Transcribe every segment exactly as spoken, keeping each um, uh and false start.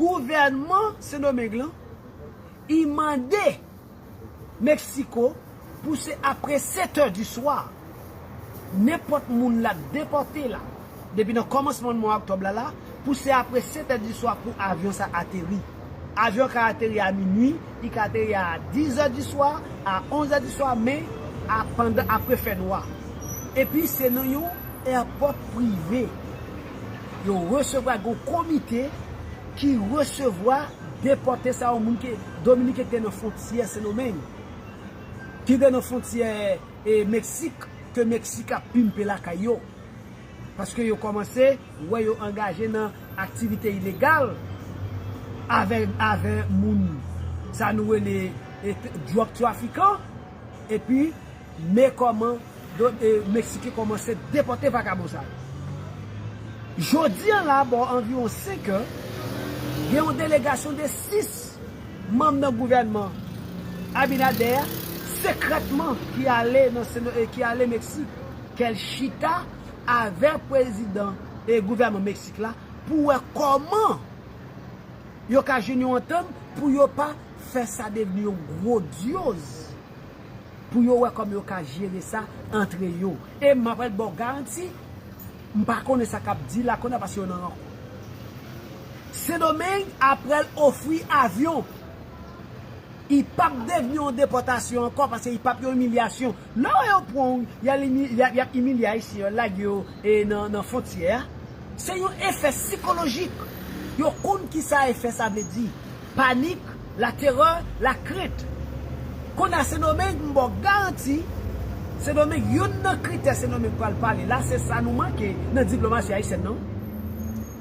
Gouvènman Sendomeng lan, li mande Meksiko pou se apre sèt è di swa, nenpòt moun l ap depòte la, depi nan kòmansman mwa òktòb la la, pou se apre sèt è di swa pou avyon sa ateri. Avyon ka ateri a minui, li ka ateri a dis è di swa, a onz è di swa, men a pandan apre fènwa. Epi se nan yon èpòt prive. Yo resevwa, gen yon komite ki resevwa depòte sa yo, moun ki Dominiken ki te nan fwontyè Sendomeng, ki te nan fwontyè, e, Meksik, ke Meksik ap pimpe lakay yo. Paske yo kòmanse wè yo angaje nan aktivite ilegal avè, avè moun sa nou rele, e, t-, dwòg trafikan. Epi, men kòman do-, e, Meksiken kòmanse depòte vakabon sa yo. Jodi a la, bò anviwon senk è, gen yon delegasyon de sis manm nan gouvènman Abinader sekrètman ki ale nan Seno-, e, ki ale Meksik, kè l chita avèk prezidan e gouvènman Meksik la pou wè kòman yo ka jwenn yon antant pou yo pa fè sa devni yon gwodyoz, pou yo wè kòman yo ka jere sa antre yo. E m ap ba w garanti, m pa konnen sa k ap di la kounye a paske yo nan rankont. Sendomeng apral ofri avyon. Li p ap devni yon depòtasyon ankò paske li p ap yon imilyasyon. Lè w wè yo pran w, y a limi-, y a, y ap imilye Ayisyen, yo lage yo, e, nan, nan fwontyè a. Se yon efè sikolojik. Yo konn ki sa efè sa vle di. Panik, laterè, lakrent. Kounye a Sendomeng, m ba w garanti, Sendomeng, youn nan kritè Sendomeng pral pale la, se sa nou manke nan diplomasi ayisyèn nan.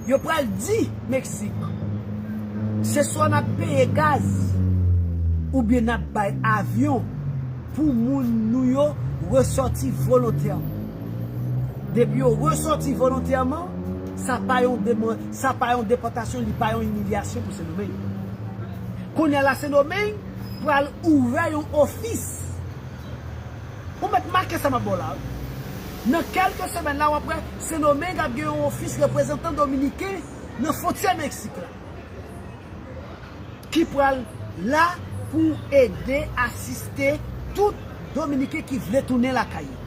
Yo pral di Meksik, se swa n ap peye gaz, oubyen n ap bay avyon pou moun nou yo resòti volontèman. Depi yo resòti volontèman, sa pa yon deman-, sa pa yon depòtasyon, li pa yon imilyasyon pou Sendomeng. Kounye a la, Sendomeng pral ouvè yon ofis. Ou mèt make sa m ap ba w la, wi. Nan kèlke semèn la, w ap wè Sendomeng ap gen yon ofis reprezantan dominiken nan fwontyè Meksik la, ki pral la pou ede, asiste tout Dominiken ki vle tounen lakay yo.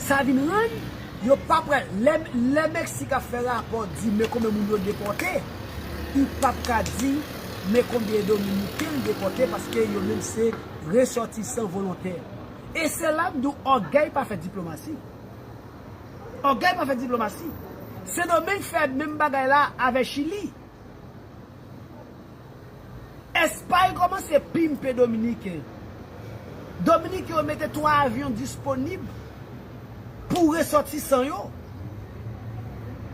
Sa vin rann yo pa pral, lè, lè Meksik ap fè rapò, di men konbyen moun yo depòte, li p ap ka di men konbyen Dominiken l depòte, paske yo menm se resòtisan volontè. E se la m di w, ògèy pa fè diplomasi. Ògèy pa fè diplomasi. Sendomeng fè menm bagay la avèk Chili. Espay kòmanse pimpe Dominiken. Dominiken yo mete twa avyon disponib pou resòtisan yo.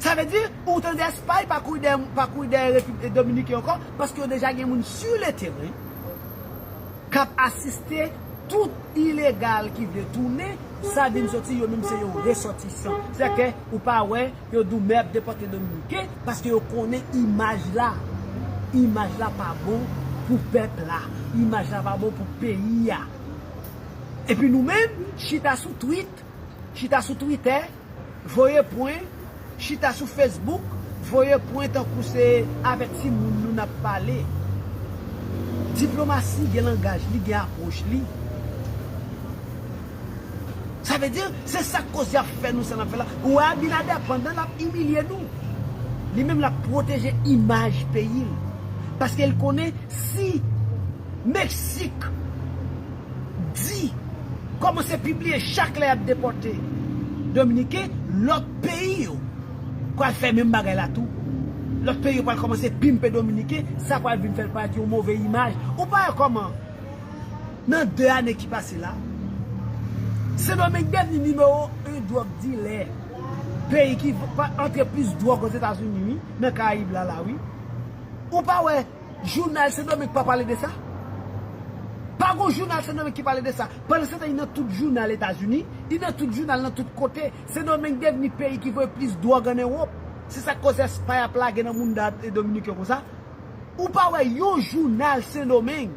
Sa vle di, ou tande Espay pa kouri dèyè, pa kouri dèyè Repib-, Dominiken ankò, paske yo deja gen moun sur le terrain k ap asiste tout ilegal ki vle tounen, sa vin soti, yo menm se yon resòtisan. Sèke ou pa wè yo di w men ap depòte Dominiken, paske yo konnen imaj la. Imaj la pa bon pou pèp la. Imaj la pa bon pou peyi a. Epi nou menm, chita sou tweet, chita sou Twitter, voye pwen, chita sou Facebook, voye pwen tankou se avèk timoun nou n ap pale. Diplomasi gen langaj li, gen apwòch li. Sa vle di, se sa k koz y ap fè nou sa n ap fè la. Ou wè Abinader, pandan l ap imilye nou, li menm l ap pwoteje imaj peyi l. Paske l konnen si Meksik di, kòmanse pibliye chak lè y ap depòte Dominiken, lòt peyi yo pral fè menm bagay la tou. Lòt peyi yo pral kòmanse pimpe Dominiken, sa pral vin fè l parèt yon move imaj. Ou pa wè kòman, nan de ane ki pase la, Sendomeng devni nimewo en dwòg dilè. Peyi ki va antre plis dwòg Ozetazini, wi, nan Karayib la, la, wi. Ou pa wè jounal Sendomeng pa pale de sa? Pa gon jounal Sendomeng ki pale de sa. Pandansetan, li nan tout jounal Etazini, li nan tout jounal nan tout kote. Sendomeng devni peyi ki voye plis dwòg ann Ewòp. Se sa k koz Espay ap lage nan mounda Dominiken konsa. Ou pa wè yon jounal Sendomeng